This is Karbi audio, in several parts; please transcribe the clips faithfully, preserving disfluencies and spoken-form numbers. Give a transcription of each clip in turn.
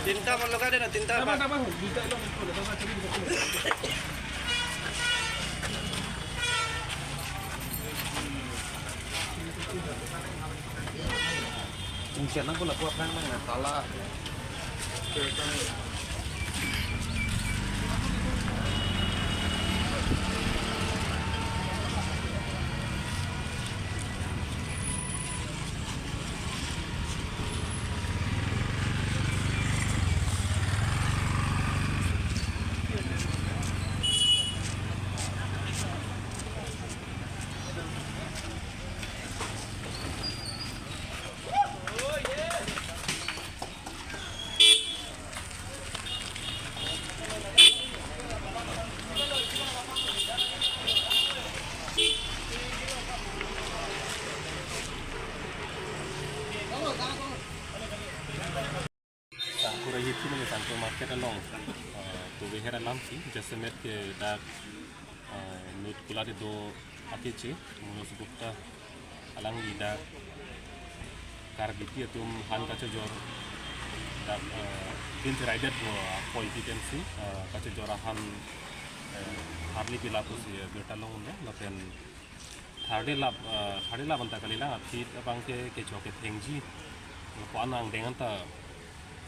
তিনটা আমার লোক আছে না, তিনটা। Ungsian nang pula kuat nang nang tala. Sangkur ahi thim ni Sangkur market along, eh, tu beher alam si, jasemet ke dak, eh, nut kulat do akeche, Manoj Gupta alangli dak Karbipi atum han kachojor, dak, eh, tin terai det bo apoi pi pensi, eh, kachojor ahan, eh, harli pila pusi, eh, birta long undo, lapen tharli lap, eh, tharli lap anta kalilang aphi abang ke kecho kethengji. Ko-an angdeng anta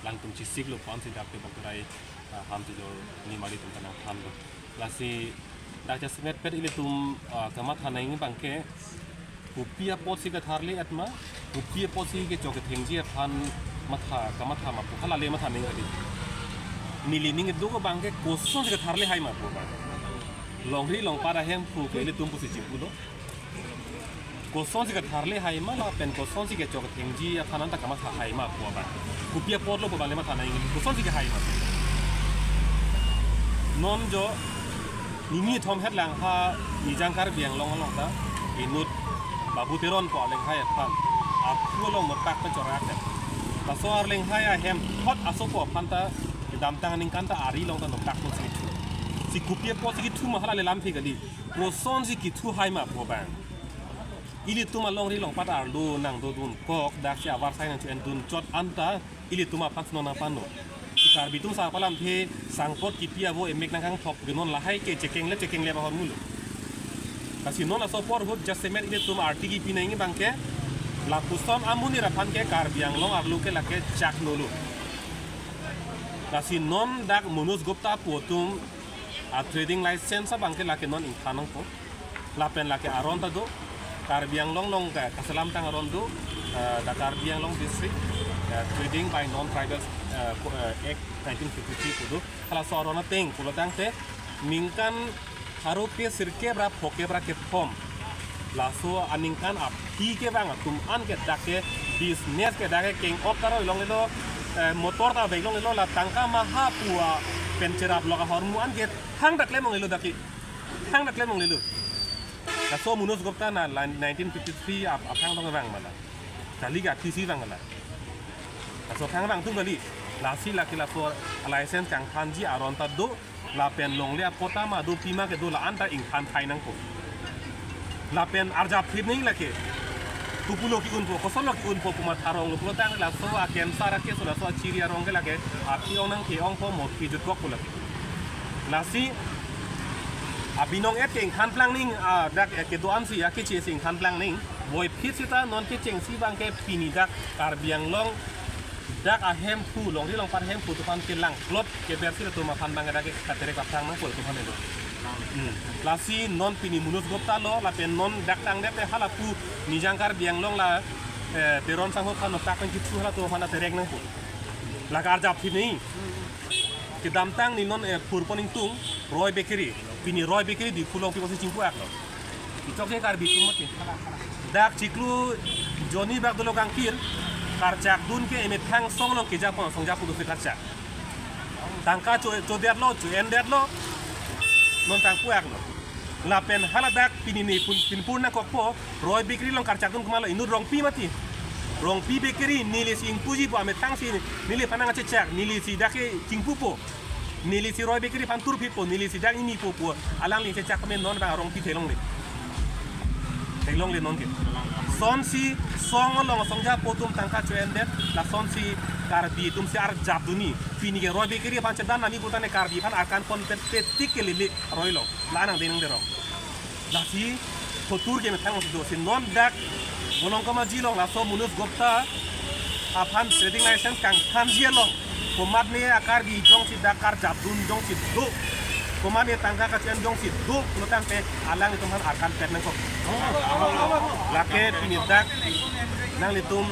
langtum chesik lo ko-an si dak tebok terai, eh, han chojor ni mari tum kanang than lo. Lasi dak jasemet pet ilitum, eh, kamatha nangji abang ke kopi apot si katharli et ma, kopi apot si kecho kethengji aphan matha kamatha ma pu hala le matha nangji kali. Neli ning kedo abang ke koson si katharli hai ma pu abang. Longri longpat ahemphu ke ilitum pusi chipulo. Koson si katharli hai ma lapen koson si kecho kethengji aphan anta kamatha hai ma pu abang. Kopi apot lo pu abang le matha nangji, koson si kehai ma. Non jo nini thom het lang ha Nijang Karbi Anglong along ta inut Babu Teron pu alenghai aphan aphu along nopak pen chorak det. Laso alenghai ahem thot asopo aphan ta kedamtang aningkan ta ari along ta nopak pen si kethu. Si kopi apot si kethu ma hala le lam phi kali. Koson si kethu hai ma pu abang. Ilitum alongri longpat arlo nangdodun kok, dak si avarsai nangcho-endun chot anta ilitum aphan si non aphan no. Si Karbi atum sa palam phe sangpot kipi avo emek nangkangthok pu ke non lahai ke chekeng le chekeng le bahon mulo. Lasi non laso apor ahut jasemet ilitum arti kipi nangji abang ke lapuson amonit aphan ke Karbi Anglong arlo ke lake chak nolo. Lasi non dak Manoj Gupta pu atum a trading license abang ke lake non ingthan nangpo. Lapen lake aron ta do. Karbi Anglong along ke kaselamtang aron do, eh, the Karbi Anglong District, eh, Trading by Non-Tribal, eh, Co-, eh, Act nineteen fifty-three pu do. Halaso aron ateng pulo tangte ningkan pharo phli sirkep ra phokep ra kethom. Laso aningkan aphi kevang atum an ke dak ke business ke dak ke keng-ok karoi longlelo, eh, motor ta bag longlelo, la tangka maha pu apen cherap lok ahormu an ke thang dak le monglelo dak ke. Thang dak le monglelo. Laso Manoj Gupta na la nineteen fifty-three ap-, aphang tong vang ma la. Kali ke aphisi vang la. Laso aphang vang tum kali. Lasi lake laso license kangthanji aron ta do. Lapen longle apot ta ma do, pima kedo la-an ta ingthan thai nangpo. Lapen arjap phit nangji lake. Kopulo ke-unpo, kosonlo ke-unpo pu matha rong lo pulo tang laso a cancer a case laso achiri arong ke lake aphi ong nang ke-ongpo, mot phi jutkok pu lake. Lasi abinong et ke ingthan plang nangji, ah, dak, eh, kedo-an si akeche si ingthan plang nangji. Voiphit seta non kechengsi abang ke pini dak Karbi Anglong dak ahemphu, longri longpat ahemphu atum aphan kelangklot keber si latum aphan abang dak ke katerek aphrang nangpo latum aphan edo. Hmm. Lasi non pini Manoj Gupta lo, lapen non dak tangdet te halapu Nijang Karbi Anglong la, eh, Teron sangho aphan notak pen kithu halatum aphan terek nangpo. La karjap phit nangji. Kedamtang ni non, eh, phurpon ingtung Roy Bakery. Pini Roy Bakery di phulong pi kosi chingpu aklo. Ichok ke Karbi atum mati. Dak chiklo jonni bak dolo kangkir, karchak dun ke emethang song along kejapon, song japu dosi karchak. Tangka cho, chodetlo, cho-endetlo, non tangpu aklo. Lapen hala dak pini ne pun, pinpur nangkokpo, Roy Bakery along karchak dun komatlo, inut Rongpi mati. Rongpi Bakery, neli si ingpuji pu amethang si, neliphan nangchechak, neli si dak ke chingpupo. Neli si Roy Bakery aphan turphitpo, neli si dak nimipo pu, alangli chechak amen non abang Rongpi thelongle. Longle nonke. Sonsi song along songja po atum tangka cho-endet, lasonsi Karbi atumsi arjap dunji. Pini ke roi bekeri aphan chedan nangji putangte Karbi aphan Arkan ponpet petik ke lili roi along. La nang denang derong. Lasi hotur ke methang si do si non dak Volongkom Aji along laso Manoj Gupta aphan trading license kangthanji along komatne a-Karbi jongsi dak karjap dun jongsi do, komatne tangka kacho-en jongsi do pulotangte alanglitum aphan Arkan pet nangkok. Lake pini dak nanglitum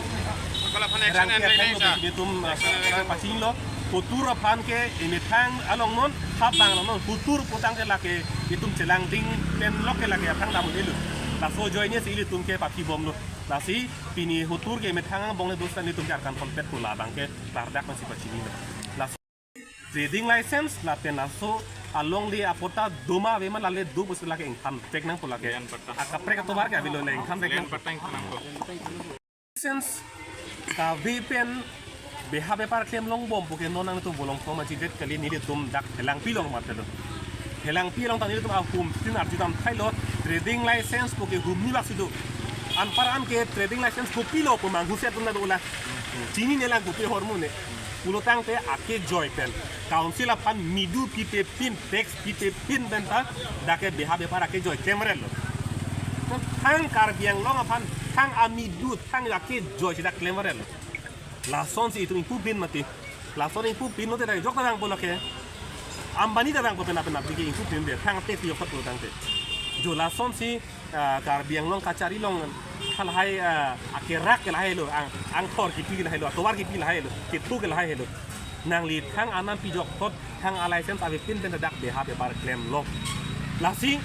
Kalau aphan action rangke and atheng lo, sa. Nanglitum, ah, pachini lo. Hotur aphan ke emethang along non, hap bang along non, hotur putangte lake itum chelangding pen lok ke lake athang dam delu. Laso ajoine si ilitum ke papi bomlo. Lasi pini hotur ke emethang angbong le dos ta ilitum ke Arkan ponpet pu labang ke klardak nangsi pachini lo. Lasi trading license lapen laso alongle apatta do ma ave ma, lale do pusi lake ingthan pek nangpo lake. Lian patta. Akaprek atovar ke avelo le ingthan pek Lian nangpo. Patta ingthan nangpo. License kave pen beha bepar klem longbom puke non nangtum Volongkom Aji det kali, nelitum dak Phelangpi along matelo. Phelangpi along ta nelitum ahum tin arjudam thailo, trading license puke humni bak si do. Anpar an ke trading license kopilo pu manghu si atum ta dola. Chinine lang kopi ahormu ne. Pulotangte akejoi pen council aphan midu pipe pin, tax pipe pin pen ta dak ke beha bepar akejoi klemrel lo. Thang Karbi Anglong aphan thang amidu thang akejoi si dak klemrel lo. Lasonsi itum ingpu pin mati. Lason ingpu pin mati dak jok ta vangpo lake. Ambani ta vangpo pena pena bigi ingpu pin de thang tax yok pulotangte. Jo lasonsi ah, Karbi Anglong kachari along halahai, ah, akerak ke lahai lo, ang, angthor kipi lahai lo, atovar kipi lahai lo, kethu ke lahai lo. Nangli thang anam pijok thot thang a-license ave pin pen dak beha bepar klem lo. Lasi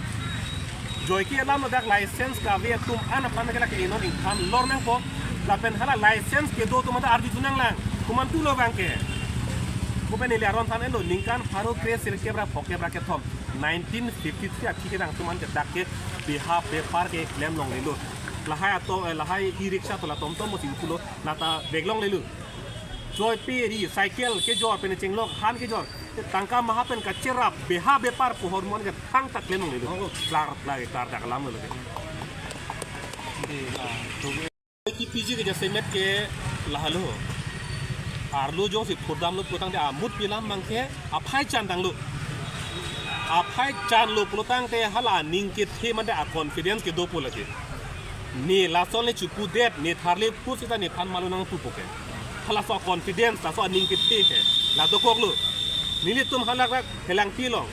joike alam lo dak license kave atum an aphan ke lake inon ingthan lor nangpo. Lapen hala license kedo atum ta arju tu nanglang. Komantu lo bang ke. Bupen neli aron than lo ningkan pharo kre sirkep ra phokep ra kethom. Nineteen fifty-three aphi kedang atum an ke dak ke beha bepar ke klem longlelo. Lahai ato, eh, lahai e-rickshaw tola tomtom mo singkulo lata vek longlelo. Choi pe ri cycle kejor pen chenglok han kejor. Tangka maha pen kacherap beha bepar pu ahormu an ke thang ta klem longlelo. Oh. Klar, klar, klar dak alam lo ke. Kipi ji ke jasemet ke lahelo. Arlo jongsi thurdam lo pulotangte amut pilam abang ke aphai chan tanglo. Aphai chan lo pulotangte hala aning kethe mate a-confidence kedo pu lake. Ne lason le chupu det, ne tharle pu sita nephan malo nangpu puke. Halaso confidence, laso aning kethe ke. La dokok lo. Nelitum halak rak Phelangpi along.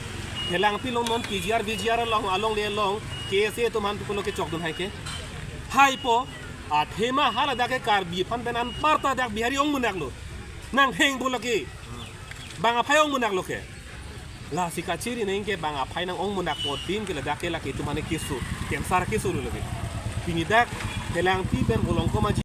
Phelangpi along non P G R, V G R along, alongle along, K S A atum aphan pulo kechok dun hai ke. Haipo, athema hala dak ke Karbi aphan pen anparta dak Bihari ongmunak lo. Nangheng pu lake. Bang aphai ongmunak lo ke. Lasi kachiri neng ke bang aphai nang ongmunak po din ke ladak ke lake itum aphan keso. Cancer keso lo lake. Pini dak Phelangpi pen Volongkom Aji